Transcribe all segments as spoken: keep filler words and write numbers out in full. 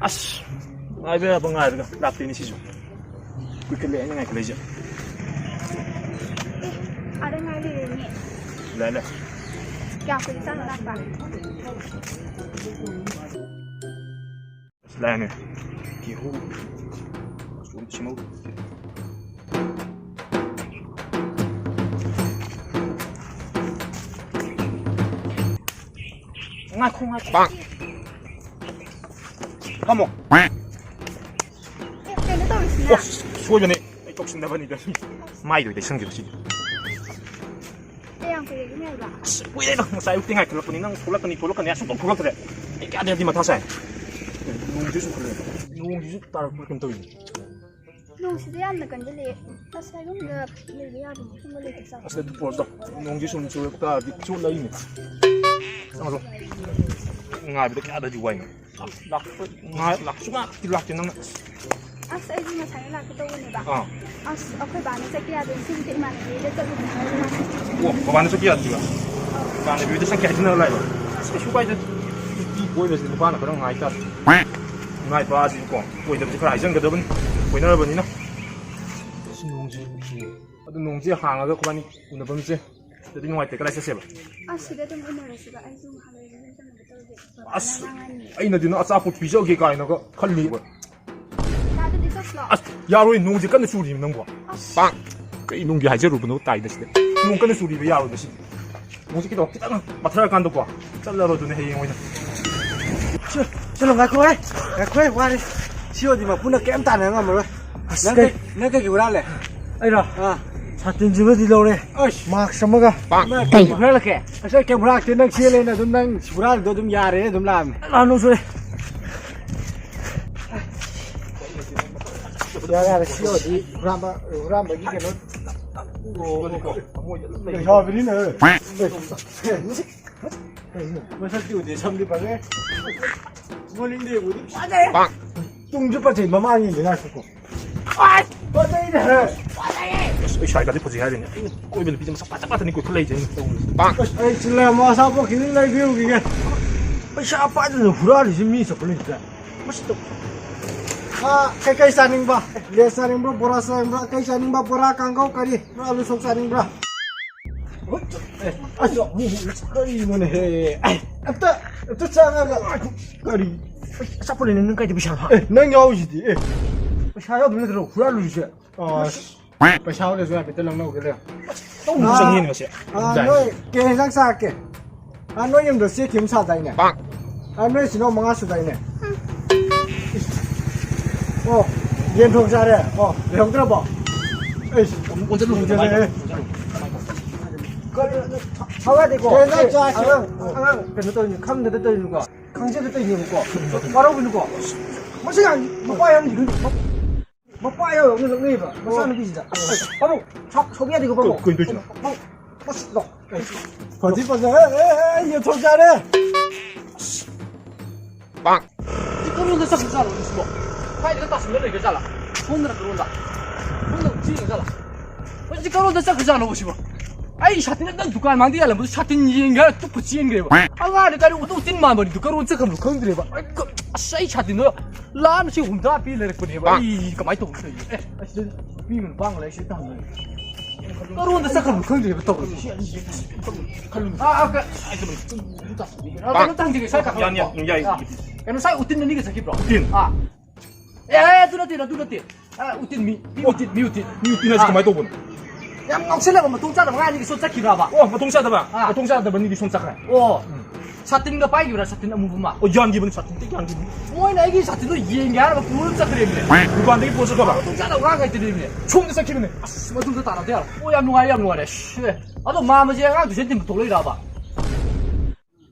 ꯑꯁ, ꯉꯥꯏꯕ ꯌꯥꯕ ꯉꯥꯏꯔꯒ ꯂꯥꯛꯇꯦꯅꯦ ꯁꯤꯁꯨ꯫ ꯀꯨꯏꯈꯠꯂꯦ ꯑꯩꯅ ꯉꯥꯏꯈꯠꯂꯛꯏꯁꯦ꯫ ꯑꯦ, ꯑꯥꯗ ꯉꯥꯏ ꯂꯩꯔꯦꯅꯦ꯫ ꯂꯥꯛꯑꯦ, ꯂꯥꯛꯑꯦ꯫ ꯀꯌꯥꯝ ꯀꯨꯏꯅ ꯆꯪꯉ ꯂꯥꯛꯄ? ꯑꯁ, ꯂꯥꯛꯑꯦꯅꯦ꯫ ꯀꯤꯍꯣꯝ꯫ ꯑꯁ, ꯑꯝꯇ ꯁꯦꯝꯍꯧ-, ꯉꯥꯏꯈꯣ, ꯉꯥꯏꯈꯣ꯫ ꯄꯥꯛ꯫ ꯐꯝꯃꯣ꯫ ꯑꯦ, ꯀꯩꯅꯣ ꯇꯧꯔꯤꯁꯤꯅ? ꯑꯣ, ꯁꯣꯏꯕꯅꯦ꯫ ꯑꯩ ꯇꯧꯁꯤꯟꯅꯕꯅꯤꯗ꯫ ꯃꯥꯏꯗꯣ ꯇꯩꯁꯟꯈꯤꯕ ꯁꯤꯗꯤ꯫ ꯑꯦ, ꯌꯥꯝ ꯀꯨꯏꯔꯒꯦ ꯉꯥꯏꯕ꯫ ꯑꯁ, ꯀꯨꯏꯔꯦꯗ꯫ ꯉꯁꯥꯏ ꯑꯌꯨꯛꯇꯤ ꯉꯥꯏꯈꯠꯂꯛꯄꯅꯤ꯫ ꯅꯪ ꯊꯣꯛꯂꯛꯀꯅꯤ, ꯊꯣꯛꯂꯛꯀꯅꯤ꯫ ꯑꯁꯨꯛ ꯊꯣꯛꯂꯛꯇ꯭ꯔꯦ꯫ ꯑꯩ ꯀꯌꯥꯗꯤ ꯃꯊꯥ ꯁꯥꯏ꯫ ꯅꯣꯡꯁꯤꯁꯨ ꯆꯨꯈꯠꯂꯛꯑꯦ꯫ ꯅꯣꯡꯁꯤꯁꯨ ꯇꯥꯔꯛꯄ꯭ꯔꯥ ꯀꯩꯅꯣ ꯇꯧꯔꯤꯅꯦ꯫ ꯅꯣꯡꯁꯤꯗꯤ ꯌꯥꯝꯅ ꯀꯟꯖꯜꯂꯛꯑꯦ꯫ ꯑꯁ, ꯍꯥꯏꯒꯨꯝꯗ ꯂꯩꯕ ꯌꯥꯕ ꯃꯐꯝꯗ ꯂꯩꯇ ꯆꯥꯕ꯫ ꯑꯁ, ꯑꯗꯨ ꯄꯣꯔꯛꯑꯣ꯫ ꯅꯣꯡꯁꯤ ꯁꯨꯝ ꯆꯨꯔꯛ ꯇꯥꯔꯗꯤ ꯆꯣꯠꯂꯛꯏꯅꯦ꯫ ꯆꯪꯉꯁꯨ꯫ ꯉꯥꯏꯕꯗ ꯀꯌꯥꯗꯗꯤ ꯋꯥꯏꯅꯣ꯫ ꯂꯥꯛꯄ, ꯉꯥꯏ-, ꯂꯥꯛ-, ꯁꯨꯡꯂꯥꯛꯇꯤ ꯂꯥꯛꯇꯦ ꯅꯪꯅ꯫ ꯑꯁ, ꯑꯩꯁꯨ ꯉꯁꯥꯏꯅ ꯂꯥꯛꯀꯦ ꯇꯧꯕꯅꯦꯕ꯫ ꯑꯥ꯫ ꯑꯁ, ꯑꯩꯈꯣꯏ ꯕꯥꯅ ꯆꯠꯀꯦ ꯌꯥꯗꯦ꯫ ꯉꯁꯤꯗꯤ ꯏꯃꯥꯟꯅꯕꯤꯗ ꯆꯠꯂꯨꯕꯅꯦ꯫ ꯑꯣ, ꯕꯕꯥꯅ ꯆꯠꯀꯦ ꯌꯥꯗ꯭ꯔꯤꯕ? ꯑꯧ꯫ ꯏꯃꯥꯟꯅꯕꯤꯗ ꯆꯠꯀꯦ ꯍꯥꯏꯖꯤꯟꯅꯔ ꯂꯥꯛꯏꯕ? ꯑꯁ, ꯀꯩꯁꯨ ꯀꯥꯏꯗꯦ꯫ ꯅꯨꯄꯤ ꯀꯣꯏꯕꯁꯤꯗꯤ ꯅꯨꯄꯥꯅ ꯈꯔ ꯉꯥꯏ ꯇꯥꯔꯦ꯫ ꯏꯃꯥ ꯏꯄꯥꯁꯤꯀꯣ, ꯀꯣꯏꯗꯕꯁꯤ ꯈꯔ ꯍꯥꯏꯖꯟꯒꯗꯕꯅꯤ꯫ ꯀꯣꯏꯅꯔꯕꯅꯤꯅ꯫ ꯑꯁ, ꯅꯣꯡꯁꯦ ꯅꯨꯡꯁꯤꯌꯦ꯫ ꯑꯗꯨ ꯅꯣꯡꯁꯦ ꯍꯥꯡꯉꯒ ꯑꯩꯈꯣꯏꯕꯥꯅꯤ ꯎꯅꯐꯝꯁꯦ꯫ ꯁꯤꯗꯗꯤ ꯅꯨꯡꯉꯥꯏꯇꯦ, ꯀꯗꯥꯏ ꯆꯠꯁꯦꯕ? ꯑꯁ, ꯁꯤꯗ ꯑꯗꯨꯝ ꯎꯅꯔꯁꯤꯕ, ꯑꯩꯁꯨ ꯉꯥꯏꯍꯥꯛ ꯂꯩꯔꯒ ꯌꯨꯝ ꯆꯠꯅꯕ ꯇꯧꯔꯒꯦ꯫ ꯑꯁ, ꯕꯕꯥꯅ ꯉꯥꯡꯉꯅꯤ꯫ ꯑꯩꯅꯗꯤ ꯅꯪ ꯑꯆꯥꯄꯣꯠ ꯄꯤꯖꯒꯦ ꯀꯥꯏꯅꯒ ꯈꯜꯂꯤ꯫ ꯌꯥꯗꯗꯤ ꯆꯠꯂꯣ꯫ ꯑꯁ, ꯌꯥꯔꯣꯏ, ꯅꯣꯡꯁꯦ ꯀꯟꯅ ꯆꯨꯔꯤꯕ ꯅꯪꯕꯣ꯫ ꯑꯁ꯫ ꯄꯥꯛ! ꯀꯩ ꯅꯣꯡꯒꯤ ꯍꯥꯏꯖꯔꯨꯕꯅꯣ ꯇꯥꯏꯗ ꯁꯤꯗ꯫ ꯅꯣꯡ ꯀꯟꯅ ꯆꯨꯔꯤꯕ ꯌꯥꯔꯣꯏꯕ ꯁꯤꯗꯤ꯫ ꯅꯣꯡꯁꯦ ꯈꯤꯇꯪ, ꯈꯤꯇꯪ ꯄꯠꯊꯔꯀꯥꯟꯗꯀꯣ ꯆꯠꯂꯔꯣ ꯑꯗꯨꯅꯦ ꯍꯌꯦꯡ ꯑꯣꯏꯅ꯫ ꯆꯠꯂꯣ, ꯉꯥꯏꯈꯣ ꯍꯦ, ꯉꯥꯏꯈꯣ ꯍꯦ, ꯋꯥꯔꯦ꯫ ꯁꯤ ꯑꯣꯏꯔꯗꯤ ꯃꯄꯨꯅ ꯀꯩꯝ ꯇꯥꯟꯅ ꯉꯝꯃꯔꯣꯏ꯫ ꯑꯁ, ꯅꯪ ꯀꯩ, ꯀꯩ, ꯅꯪ ꯀꯩꯒꯤ ꯍꯨꯔꯥꯜꯂꯦ? ꯑꯩꯔꯣ? ꯑꯥ꯫ ꯁꯥꯇꯤꯟꯁꯤꯃꯗꯤ ꯂꯧꯔꯦ꯫ ꯑꯁ꯫ ꯃꯥꯛꯁ ꯑꯃꯒ꯫ ꯏꯃꯥ, ꯀꯩ ꯍꯨꯔꯥꯜꯂꯛꯀꯦ? ꯑꯁ, ꯑꯩ ꯀꯩꯝ ꯍꯨꯔꯥꯜꯂꯛꯇꯦ, ꯅꯪ ꯆꯦꯜꯂꯦꯅ ꯑꯗꯨꯝ ꯅꯪ ꯍꯨꯔꯥꯜꯂꯤꯗꯣ ꯑꯗꯨꯝ ꯌꯥꯔꯦ, ꯑꯗꯨꯝ ꯂꯥꯛꯑꯝꯅꯦ꯫ ꯂꯥꯛꯑꯅꯨ, ꯁꯣꯔꯤ꯫ ꯌꯥꯔꯦ, ꯌꯥꯔꯦ, ꯁꯤ ꯑꯣꯏꯔꯗꯤ ꯍꯨꯔꯥꯟꯕ, ꯍꯨꯔꯥꯟꯕꯒꯤ ꯀꯩꯅꯣ꯫ ꯂꯩꯁꯥꯕꯤꯅꯤꯅ꯫ ꯃꯁꯛꯇꯤ ꯎꯗꯦ, ꯁꯝꯗꯤ ꯐꯖꯩ꯫ ꯃꯅꯤꯡꯗꯤ ꯎꯗꯦ, ꯐꯖꯩ꯫ ꯇꯨꯡꯁꯨ ꯐꯖꯩ, ꯃꯃꯥꯡ ꯌꯦꯡꯗꯦ, ꯉꯥꯏꯈꯣꯀꯣ꯫ ꯑꯁ! ꯐꯖꯩꯅꯦ꯫ ꯑꯁ, ꯑꯩ ꯁ꯭ꯋꯥꯏꯒꯗꯤ ꯐꯖꯩ ꯍꯥꯏꯔꯤꯅꯦ꯫ ꯑꯩꯅ ꯀꯣꯏꯕ ꯅꯨꯄꯤꯁꯦ ꯃꯁꯛ ꯐꯖ ꯉꯥꯛꯇꯅꯤ ꯀꯣꯏꯈꯠꯂꯛꯏꯁꯦ ꯑꯩꯅ ꯇꯧꯔꯤꯁꯦ꯫ ꯑꯁ, ꯑꯩ ꯆꯤꯜꯂꯦ, ꯑꯃꯣ ꯑꯆꯥꯄꯣꯠ ꯈꯤꯇꯪ ꯂꯩꯕꯤꯔꯨꯈꯤꯒꯦ꯫ ꯄꯩꯁꯥ ꯄꯥꯏꯗꯅ ꯍꯨꯔꯥꯜꯂꯤꯁꯦ ꯃꯤ ꯆꯠꯄ ꯂꯩꯇ꯭ꯔꯦ꯫ ꯃꯁꯤꯗ꯫ ꯑꯥ, ꯀꯩꯀꯩ ꯆꯥꯅꯤꯡꯕ? ꯂꯦꯁ ꯆꯥꯅꯤꯡꯕ꯭ꯔꯣ? ꯕꯣꯔꯥ ꯆꯥꯅꯤꯡꯕ꯭ꯔꯣ? ꯀꯩ ꯆꯥꯅꯤꯡꯕ? ꯕꯣꯔꯥ, ꯀꯥꯡꯒꯧ, ꯀꯔꯤ? ꯅꯣꯏ ꯑꯂꯨ ꯁꯣꯛ ꯆꯥꯅꯤꯡꯕ꯭ꯔꯥ? ꯑꯦ, ꯑꯁ, ꯀꯔꯤꯅꯣꯅꯦꯍꯦ? ꯑꯝꯇ, ꯑꯝꯇ ꯆꯪꯉꯒ, ꯀꯔꯤ? ꯑꯆꯥꯄꯣꯠ ꯂꯩꯅ ꯅꯪ ꯀꯥꯏꯗ ꯄꯩꯁꯥ ꯐꯥ? ꯑꯦ, ꯅꯪ ꯌꯥꯎꯔꯤꯁꯤꯗꯤ, ꯑꯦ꯫ ꯄꯩꯁꯥ ꯌꯥꯎꯗꯕ ꯅꯠꯇ꯭ꯔꯣ ꯍꯨꯔꯥꯜꯂꯨꯔꯤꯁꯦ? ꯑꯁ꯫ ꯄꯩꯁꯥ ꯑꯣꯏꯔꯁꯨ ꯍꯥꯏꯐꯦꯠꯇ ꯂꯧꯅꯍꯧꯒꯦ ꯂꯩꯌꯣ꯫ ꯇꯧꯅꯨ꯫ ꯑꯥ, ꯆꯪꯉꯦꯅꯦ ꯃꯁꯦ꯫ ꯑꯥ, ꯅꯣꯏ ꯀꯩ ꯍꯦꯟꯖꯥꯡ ꯆꯥꯔꯛꯀꯦ? ꯑꯥ, ꯅꯣꯏ ꯌꯨꯝꯗꯣ ꯆꯦꯛ ꯊꯤꯕ ꯁꯥꯗꯥꯏꯅꯦ? ꯑꯥ, ꯅꯣꯏ ꯏꯆꯤꯟ ꯏꯅꯥꯎ ꯃꯉꯥ ꯁꯨꯗꯥꯏꯅꯦ? ꯑꯣ, ꯌꯦꯟ ꯊꯣꯡ ꯆꯥꯔꯦ꯫ ꯑꯣ, ꯂꯩꯍꯧꯗ꯭ꯔꯕꯣ? ꯑꯩꯁ, ꯑꯃꯨꯛ ꯑꯣꯟꯁꯤꯜꯂꯨ꯫ ꯑꯣꯟꯁꯤꯜꯂꯦ꯫ ꯀꯔꯤ, ꯁꯥꯎ ꯌꯥꯗꯦꯀꯣ꯫ ꯀꯩ ꯍꯦꯟꯖꯥꯡ ꯆꯥꯔꯛꯀꯦ? ꯑꯉꯥꯡ, ꯑꯉꯥꯡ ꯀꯩꯅꯣ ꯇꯧꯔꯤꯅꯤ, ꯈꯪꯗꯗ ꯇꯧꯔꯤꯅꯤꯀꯣ꯫ ꯈꯪꯖꯗ ꯇꯧꯔꯤꯅꯦꯕꯀꯣ꯫ ꯋꯥꯔꯧꯕꯤꯅꯨꯀꯣ꯫ ꯃꯁꯤ ꯌꯥꯝ ꯃꯄꯥ ꯌꯥꯝ ꯃꯄꯥ ꯌꯥꯎꯔꯕꯅꯤ ꯂꯛꯅꯩꯕ ꯃꯆꯥꯅꯨꯄꯤꯁꯤꯗ꯫ ꯄꯥꯕꯨꯡ, ꯁꯥꯎ-, ꯁꯥꯎꯕ ꯌꯥꯗꯦꯀꯣ, ꯄꯥꯕꯨꯡ꯫ ꯀꯩ, ꯀꯩ ꯇꯧꯔꯤꯅꯣ? ꯄꯥꯕꯨꯡ, ꯄꯥꯕꯨꯡ, ꯂꯥꯎ꯫ ꯐꯗꯤ ꯐꯖ-, ꯑꯦ, ꯑꯦ, ꯑꯦ, ꯌꯦꯟꯊꯣꯛ ꯆꯥꯔꯦ꯫ ꯁꯤ ꯀꯔꯣꯟꯗ ꯆꯠꯈ꯭ꯔꯖꯥꯠꯂꯣ ꯁꯤꯕꯣ? ꯀꯥꯏꯗꯒ ꯇꯥꯁꯤꯜꯂ ꯂꯩꯈ꯭ꯔꯖꯥꯠꯂ? ꯁꯣꯝꯗꯅ ꯀꯔꯣꯟꯗ? ꯁꯣꯝꯗ ꯆꯦꯟꯈ꯭ꯔꯖꯥꯠꯂ? ꯍꯧꯖꯤꯛ ꯀꯔꯣꯟꯗ ꯆꯠꯈ꯭ꯔꯖꯥꯠꯂꯣ ꯁꯤꯕꯣ? ꯑꯩ ꯁꯥꯇꯤꯟ ꯅꯪ ꯗꯨꯀꯥꯟ ꯃꯥꯡꯗ ꯌꯥꯜꯂꯝꯕꯗꯣ ꯁꯥꯇꯤꯟ ꯌꯦꯡꯒꯦ ꯍꯥꯏꯔ ꯇꯨꯞꯄ ꯆꯦꯟꯈ꯭ꯔꯦꯕ꯫ ꯑꯉꯥꯡꯗ ꯀꯔꯤ ꯎꯇꯨ ꯇꯤꯟ ꯃꯥꯟꯕꯅꯤꯗꯣ ꯀꯔꯣꯟ ꯆꯠꯈ꯭ꯔꯕꯅꯣ ꯈꯪꯗ꯭ꯔꯦꯕ꯫ ꯑꯩ ꯀ-, ꯑꯁ, ꯑꯩ ꯁꯥꯇꯤꯟꯗꯣ ꯂꯥꯟꯅ ꯁꯤ ꯍꯨꯝꯗ꯭ꯔꯥ ꯄꯤ ꯂꯩꯔꯛꯄꯅꯦꯕ꯫ ꯑꯩ ꯀꯃꯥꯏꯅ ꯇꯧꯕꯅꯣ ꯇꯧꯔꯤꯁꯦ? ꯑꯦ, ꯑꯁꯤꯗ ꯅꯨꯄꯤ ꯑꯃ ꯅꯨꯄꯥ ꯑꯃ ꯂꯩ, ꯁꯤꯗ ꯇꯥꯍꯟꯗꯣꯏꯅꯦ꯫ ꯀꯔꯣꯟꯗ ꯆꯠꯈ꯭ꯔꯕꯅꯣ ꯈꯪꯗ꯭ꯔꯦꯕ ꯇꯧꯔꯤꯁꯦ꯫ ꯑꯥ, ꯑꯥ, ꯀ-, ꯑꯥ, ꯀꯩꯅꯣ, ꯑꯥ, ꯀꯩꯅꯣ ꯇꯥꯍꯟꯖꯒꯦ, ꯁ꯭ꯋꯥꯏ ꯀꯥꯈꯠꯂꯣ꯫ ꯌꯥꯅꯤ, ꯌꯥꯅꯤ, ꯌꯥꯏ꯫ ꯑꯥ, ꯀꯩꯅꯣ, ꯁ꯭ꯋꯥꯏ ꯎꯇꯤꯟ ꯑꯅꯤꯒ ꯆꯠꯈꯤꯕ꯭ꯔꯣ? ꯎꯇꯤꯟ? ꯑꯥ꯫ ꯑꯦ, ꯑꯦ, ꯑꯗꯨ ꯅꯠꯇꯦ, ꯑꯗꯨ ꯅꯠꯇꯦ꯫ ꯑꯥ, ꯎꯇꯤꯟ ꯃꯤ, ꯃꯤ ꯎꯇꯤꯟ, ꯃꯤ ꯎꯇꯤꯟ꯫ ꯃꯤ ꯎꯇꯤꯟ ꯍꯥꯏꯁꯦ ꯑꯥ꯫ ꯀꯃꯥꯏꯅ ꯇꯧꯕꯅꯣ? ꯌꯥꯝ ꯉꯥꯎꯁꯤꯜꯂꯕ ꯃꯇꯣꯡ ꯆꯥꯗꯕ ꯑꯉꯥꯡ ꯑꯅꯤꯒꯤ ꯁꯣꯠ ꯆꯠꯈꯤꯕ꯭ꯔꯕ? ꯑꯣ, ꯃꯇꯣꯡ ꯆꯥꯗꯕ? ꯑꯥ꯫ ꯃꯇꯣꯡ ꯆꯥꯗꯕ ꯑꯅꯤꯗꯤ ꯁꯣꯝ ꯆꯠꯈ꯭ꯔꯦ꯫ ꯑꯣ꯫ ꯎꯝ꯫ ꯁꯥꯇꯤꯟꯒ ꯄꯥꯏꯈꯤꯕ꯭ꯔꯥ, ꯁꯥꯇꯤꯟ ꯑꯃꯨꯕ ꯑꯃ? ꯑꯣ, ꯌꯥꯟꯈꯤꯕꯅꯤ, ꯁꯥꯇꯤꯟꯗꯤ ꯌꯥꯟꯈꯤꯕꯅꯤ꯫ ꯃꯣꯏꯅ ꯑꯩꯒꯤ ꯁꯥꯇꯤꯟꯗꯣ ꯌꯦꯡꯒꯦ ꯍꯥꯏꯔꯒ ꯄꯨꯔ ꯆꯠꯈ꯭ꯔꯦꯃꯦ꯫ ꯗꯨꯀꯥꯟꯗꯒꯤ ꯄꯨꯔ ꯆꯠꯈ꯭ꯔꯕ? ꯃꯇꯣꯡ ꯆꯥꯗꯕ ꯑꯉꯥꯡ ꯉꯥꯏꯇꯅꯦꯃꯦ꯫ ꯁꯣꯝꯗ ꯆꯠꯈꯤꯕꯅꯦ꯫ ꯑꯁ, ꯃꯗꯨꯝꯗ ꯇꯥꯟꯅꯗ ꯌꯥꯔꯣꯏ꯫ ꯑꯣ, ꯌꯥꯝ ꯅꯨꯡꯉꯥꯏꯔꯦ, ꯌꯥꯝ ꯅꯨꯡꯉꯥꯏꯔꯦ꯫ ꯁꯦ꯫ ꯑꯗꯣ ꯃꯥꯝꯃꯁꯦ ꯑꯉꯥꯡ ꯇꯨꯏꯁꯟ ꯊꯤꯟꯕ ꯊꯣꯛꯂꯛꯏꯔꯕ?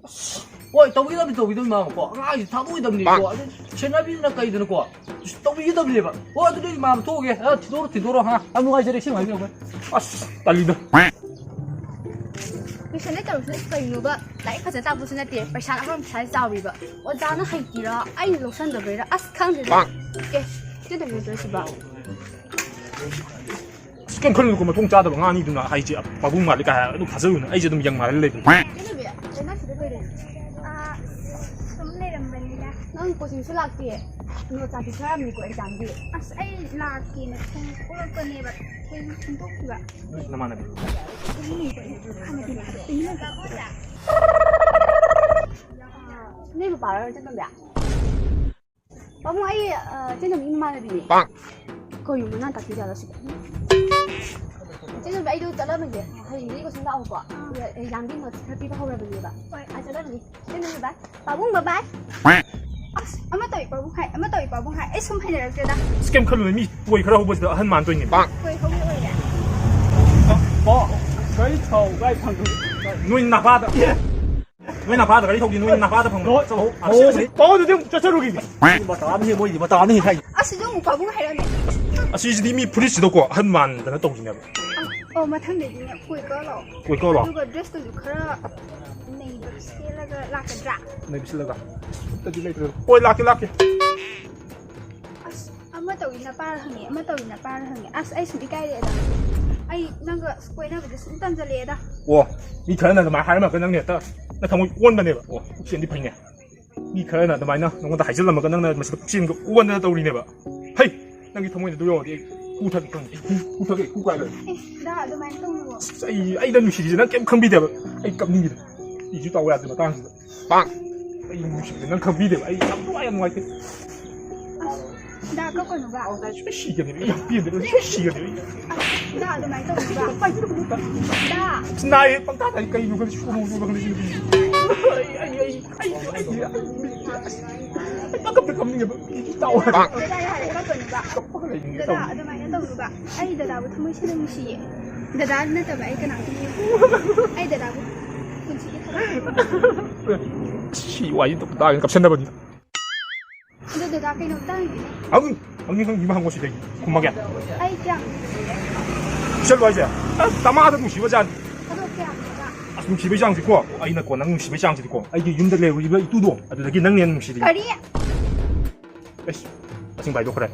ꯑꯁ, ꯍꯣꯏ, ꯇꯧꯕꯤꯒꯗꯕꯅꯤ, ꯇꯧꯕꯤꯒꯗꯕꯅꯤ, ꯃꯥꯝꯃꯀꯣ꯫ ꯑꯉꯥꯡꯁꯦ ꯊꯥꯗꯣꯛꯑꯣꯏꯗꯕꯅꯤꯀꯣ꯫ ꯑꯗꯨ ꯁꯦꯟꯅꯕꯤꯗꯅ ꯀꯩꯗꯅꯀꯣ꯫ ꯇꯧꯕꯤꯒꯗꯕꯅꯦꯕ꯫ ꯍꯣꯏ, ꯑꯗꯨꯗꯤ ꯃꯥꯝꯃ ꯊꯣꯛꯑꯒꯦ꯫ ꯑ, ꯊꯤꯗꯣꯔꯣ, ꯊꯤꯗꯣꯔꯣ, ꯍꯥ? ꯌꯥꯝ ꯅꯨꯡꯉꯥꯏꯖꯔꯦ, ꯏꯁꯤꯡ ꯍꯥꯏꯕꯤꯔꯛꯄ꯫ ꯑꯁ, ꯇꯜꯂꯤꯗ꯫ ꯇꯨꯏꯁꯟꯗ ꯇꯧꯔꯤꯁꯤꯅ ꯀꯩꯅꯣꯕ? ꯂꯥꯏꯔꯤꯛ ꯐꯖꯅ ꯇꯥꯛꯄꯁꯨ ꯅꯠꯇꯦ, ꯄꯩꯁꯥꯅ ꯑꯃꯔꯣꯝ ꯄꯩꯁꯥ ꯆꯥꯎꯔꯤꯕ꯫ ꯑꯣꯖꯥꯅ ꯍꯩꯇ꯭ꯔꯤꯔꯥ, ꯑꯩꯅ ꯂꯧꯁꯟꯗꯕꯩꯔꯥ? ꯑꯁ, ꯈꯪꯗꯦꯗ꯫ ꯑꯦ, ꯁꯤꯗ ꯇꯧꯔꯤꯁꯤꯕꯣ? ꯑꯁ, ꯀꯩꯝ ꯈꯜꯂꯨꯅꯨꯀꯣ, ꯃꯇꯣꯡ ꯆꯥꯗꯕ ꯉꯥ ꯑꯅꯤꯗꯨꯅ ꯍꯥꯏꯁꯦ ꯄꯥꯕꯨꯡ ꯃꯥꯜꯂꯦ ꯀꯥꯏ ꯍꯥꯏ ꯑꯗꯨꯝ ꯊꯥꯖꯔꯨꯅꯨ꯫ ꯑꯩꯁꯦ ꯑꯗꯨꯝ ꯌꯦꯡ ꯃꯥꯜꯂ ꯂꯩꯕꯅꯦ꯫ ꯀꯩꯅꯣꯕꯤ, ꯀꯩꯅꯣ ꯁꯤꯗ ꯀꯩꯗꯧꯔꯤꯅꯣ? ꯑꯥ, ꯁꯨꯝ ꯂꯩꯔꯝꯕꯅꯤꯗ꯫ ꯅꯪ ꯀꯣꯆꯤꯡ ꯁꯨ ꯂꯥꯛꯇꯦ꯫ ꯅꯣꯠ ꯆꯥꯛꯇꯤ ꯊꯥꯔꯝꯅꯤꯀꯣ ꯑꯦꯛꯖꯥꯝꯒꯤ꯫ ꯑꯁ, ꯑꯩ ꯂꯥꯛꯀꯦꯅ ꯊꯣꯡ ꯊꯣꯛꯂꯛꯄꯅꯦꯕ꯫ ꯊꯦꯡ ꯊꯦꯡꯗꯣꯛꯈꯤꯕ꯫ ꯅꯃꯥꯟꯅꯕꯤ꯫ ꯍꯥꯟꯅꯗꯤ ꯂꯥꯛꯑꯦ꯫ ꯅꯣꯏ ꯄꯥꯔꯣ ꯆꯠꯇꯣꯏꯔꯥ? ꯄꯥꯕꯨꯡ, ꯑꯩ, ꯑ, ꯆꯦ ꯅꯝꯕꯤ ꯃꯃꯥꯟꯅꯕꯤꯅꯦ꯫ ꯄꯥꯛ꯫ ꯀꯩꯅꯣ ꯃꯅꯥ ꯇꯥꯛꯄꯤ ꯖꯥꯠꯂꯣ ꯁꯤꯕꯣ? ꯆꯦ ꯅꯝꯕꯤ, ꯑꯩꯗꯣ ꯆꯠꯂꯝꯃꯒꯦ꯫ ꯍꯌꯦꯡꯗꯒꯤ ꯀꯣꯆꯤꯡ ꯂꯥꯛꯑꯣꯀꯣ꯫ ꯑꯥ꯫ ꯑꯗꯨꯒ ꯑꯦꯛꯖꯥꯝꯒꯤ ꯅꯣꯠꯁ ꯈꯔ ꯄꯤꯕ ꯍꯧꯔꯕꯅꯦꯕ꯫ ꯍꯣꯏ꯫ ꯑꯥ, ꯆꯠꯂꯝꯃꯒꯦ꯫ ꯆꯦ ꯅꯝꯕꯤ, ꯕꯥꯏ꯫ ꯄꯥꯕꯨꯡ, ꯕꯥꯏ ꯕꯥꯏ꯫ ꯑꯁ, ꯑꯃ ꯇꯧꯏ ꯄꯥꯕꯨꯡ ꯍꯥꯏ, ꯑꯃ ꯇꯧꯏ ꯄꯥꯕꯨꯡ ꯍꯥꯏ꯫ ꯑꯩ ꯁꯨꯝ ꯍꯩꯅꯔꯛꯇ꯭ꯔꯦꯗ꯫ ꯑꯁ, ꯀꯩꯝ ꯈꯜꯂꯨꯅꯨ, ꯃꯤ ꯀꯣꯏ ꯈꯔ ꯍꯧꯕꯁꯤꯗ ꯑꯍꯟ ꯃꯥꯟꯗꯣꯏꯅꯦ꯫ ꯄꯥꯛ꯫ ꯀꯣꯏ ꯍꯧꯕ ꯑꯣꯏꯔꯦ꯫ ꯑ, ꯄꯥꯎ, ꯒꯥꯔꯤ ꯊꯥꯎ ꯀꯥꯏ ꯐꯪꯗꯣꯏꯅꯣ? ꯅꯣꯏ ꯅꯄꯥꯗ꯫ ꯅꯣꯏ ꯅꯄꯥꯗ ꯒꯥꯔꯤ ꯊꯧꯗꯤ ꯅꯣꯏ ꯅꯄꯥꯗ ꯐꯪꯕ꯫ ꯆꯠꯂꯣ꯫ ꯑꯁ, ꯄꯥꯎ ꯑꯗꯨꯗꯤ ꯑꯃꯨꯛ ꯆꯠꯆꯔꯨꯈꯤꯒꯦ꯫ ꯃꯇꯥ ꯑꯃ ꯍꯦꯛ ꯃꯣꯏꯗꯤ ꯃꯇꯥ ꯑꯃ ꯍꯦꯛ ꯍꯥꯏ꯫ ꯑꯁ, ꯁꯤꯁꯨ ꯑꯃꯨꯛ ꯄꯥꯕꯨꯡ ꯍꯥꯏꯔꯛꯑꯅꯤ꯫ ꯑꯁꯤꯁꯤꯗꯤ ꯃꯤ ꯐꯨꯔꯤꯠꯁꯤꯗꯀꯣ ꯑꯍꯟ ꯃꯥꯟꯗꯅ ꯇꯧꯔꯤꯅꯦꯕ꯫ ꯑ, ꯑꯣ, ꯃꯊꯪꯗꯩꯗꯤꯅꯦ ꯀꯣꯏ ꯀꯛꯂꯣ꯫ ꯀꯣꯏ ꯀꯛꯂꯣ? ꯑꯗꯨꯒ ꯗ꯭ꯔꯦꯁꯇꯨꯁꯨ ꯈꯔ ꯅꯩꯕ ꯁꯦꯠꯂꯒ ꯂꯥꯛꯀꯗ꯭ꯔꯥ? ꯅꯩꯕ ꯁꯦꯠꯂꯒ? ꯑꯁ, ꯁꯨꯠꯇꯗꯤ ꯂꯩꯇ꯭ꯔꯦ꯫ ꯍꯣꯏ, ꯂꯥꯛꯀꯦ, ꯂꯥꯛꯀꯦ꯫ ꯑꯁ, ꯑꯃ ꯇꯧꯏ ꯅꯄꯥꯔ ꯍꯪꯉꯦ, ꯑꯃ ꯇꯧꯏ ꯅꯄꯥꯔ ꯍꯪꯉꯦ꯫ ꯑꯁ, ꯑꯩ ꯁꯨꯝ ꯏꯀꯥꯏꯔꯛꯑꯦꯗ꯫ ꯑꯩ ꯅꯪꯒ ꯀꯣꯏꯅꯕꯗ ꯁꯨꯝ ꯇꯟꯖꯜꯂꯛꯑꯦꯗ꯫ ꯑꯣ, ꯃꯤ ꯈꯔꯅ ꯑꯗꯨꯃꯥꯏꯅ ꯍꯥꯏꯔꯝꯃꯒ ꯅꯪꯅ ꯍꯦꯛꯇ ꯅꯊꯃꯣꯏ ꯑꯣꯟꯕꯅꯦꯕ꯫ ꯑꯣ, ꯄꯨꯛꯆꯦꯜꯗꯤ ꯐꯩꯅꯦ꯫ ꯃꯤ ꯈꯔꯅ ꯑꯗꯨꯃꯥꯏꯅ ꯅꯉꯣꯟꯗ ꯍꯥꯏꯖꯤꯜꯂꯝꯃꯒ ꯅꯪꯅ ꯃꯁꯤꯗ ꯄꯨꯛꯆꯦꯜꯒ ꯑꯣꯟꯗꯅ ꯇꯧꯔꯤꯅꯦꯕ꯫ ꯍꯩ! ꯅꯪꯒꯤ ꯊꯃꯣꯏꯅ ꯑꯗꯨ ꯌꯧꯔꯗꯤ ꯑꯩ ꯍꯨ ꯊꯛꯀꯦ ꯈꯪꯗꯦ꯫ ꯍꯨ, ꯍꯨ ꯊꯛꯀꯦ, ꯍꯨ ꯀꯥꯏ ꯂꯩ? ꯑꯦ, ꯗꯥ, ꯑꯗꯨꯃꯥꯏꯅ ꯇꯧꯅꯨꯋꯣ꯫ ꯑꯁ, ꯑꯩ, ꯑꯩꯅ ꯅꯨꯡꯁꯤꯔꯤꯁꯦ ꯅꯪ ꯀꯩꯝ ꯈꯪꯕꯤꯗꯦꯕ꯫ ꯑꯩ ꯀꯞꯅꯤꯡꯉꯤꯗ꯫ ꯑꯩꯁꯨ ꯇꯧ ꯌꯥꯗꯦ ꯃꯇꯥꯡꯁꯤꯗ꯫ ꯄꯥꯛ! ꯑꯩ ꯅꯨꯡꯁꯤꯕꯁꯦ ꯅꯪ ꯈꯪꯕꯤꯗꯦꯕ꯫ ꯑꯩ ꯌꯥꯝ ꯅꯨꯡꯉꯥꯏ, ꯌꯥꯝ ꯅꯨꯡꯉꯥꯏꯇꯦ꯫ ꯑꯁ, ꯗꯥ, ꯀꯞꯀꯅꯨꯕ꯫ ꯁꯣꯏ ꯁꯤꯒꯅꯤ, ꯑꯩ ꯌꯥꯝ ꯄꯦꯟꯗꯦ, ꯁꯣꯏ ꯁꯤꯒꯅꯤ꯫ ꯑꯁ, ꯗꯥ, ꯑꯗꯨꯃꯥꯏꯅ ꯇꯧꯅꯨꯕ꯫ ꯗꯥ꯫ ꯑꯁ, ꯅꯥꯏꯌꯦ, ꯄꯪꯇꯥ ꯇꯥꯏ, ꯀꯩꯅꯣ ꯈꯪꯗꯦ, ꯁꯨꯔꯨ ꯁꯨꯔꯨ ꯈꯪꯗꯦ, ꯁꯤ ꯅꯨꯄꯤꯁꯦ꯫ ꯑꯩ, ꯑꯩ, ꯑꯩ, ꯑꯩ, ꯑꯩ, ꯑꯩ, ꯑꯩ ꯄꯪꯀꯞꯇ ꯀꯞꯅꯤꯡꯉꯦꯕ, ꯃꯤꯁꯨ ꯇꯥꯎ ꯍꯥꯏꯕ꯫ ꯗꯥ, ꯌꯥꯔꯦ, ꯀꯞꯀꯅꯨꯕ꯫ ꯀꯞꯄꯒ ꯂꯩꯅꯤꯡꯉꯦ ꯗꯥ, ꯇꯧꯅꯤ꯫ ꯑꯗꯨꯃꯥꯏꯅ ꯇꯧꯅꯨꯕ꯫ ꯑꯩ ꯗꯗꯥꯕꯨ ꯊꯃꯣꯏ ꯁꯦꯡꯅ ꯅꯨꯡꯁꯤꯌꯦ꯫ ꯗꯗꯥ ꯅꯠꯇꯕ ꯑꯩ ꯀꯅꯥꯝꯇ ꯌꯦꯡꯗꯦ꯫ ꯑꯩ ꯗꯗꯥꯕꯨ ꯄꯨꯟꯁꯤꯒꯤ ꯊꯋꯥꯏ ꯁꯤ ꯋꯥꯔꯤ ꯇꯥꯒꯦ ꯀꯞꯁꯟꯅꯕꯅꯤ꯫ ꯑꯗꯣ ꯗꯗꯥ ꯀꯩꯅꯣꯝꯇ ꯍꯪꯒꯦꯅꯦ꯫ ꯍꯪꯉꯨ, ꯍꯪꯅꯤꯡ ꯍꯪꯅꯤꯡꯕ ꯍꯪꯉꯣ ꯁꯤꯗꯒꯤ꯫ ꯈꯨꯝꯃꯒꯦ꯫ ꯑꯩ ꯀꯌꯥꯝ ꯅꯨꯡꯁꯤꯒꯦ? ꯄꯤꯁꯜꯂꯣ ꯍꯥꯏꯁꯦ? ꯑꯁ, ꯗꯃꯥꯗ ꯅꯨꯡꯁꯤꯕ ꯖꯥꯠꯅꯤ꯫ ꯑꯗꯣ ꯀꯌꯥꯝꯅꯣꯕ? ꯑꯁ, ꯅꯨꯡꯁꯤꯕꯩ ꯆꯥꯡꯁꯤꯀꯣ, ꯑꯩꯅꯀꯣ, ꯅꯪ ꯅꯨꯡꯁꯤꯕꯩ ꯆꯥꯡꯁꯤꯗꯤꯀꯣ, ꯑꯩꯒꯤ ꯌꯨꯝꯗ ꯂꯩꯔꯨꯔꯤꯕ ꯏꯇꯨꯗꯣ, ꯑꯗꯨꯗꯒꯤ ꯅꯪꯅ ꯍꯦꯟꯅ ꯅꯨꯡꯁꯤꯔꯤ꯫ ꯀꯔꯤ? ꯑꯁ, ꯃꯁꯤꯡ ꯄꯥꯏꯗꯣꯛꯈ꯭ꯔꯦ꯫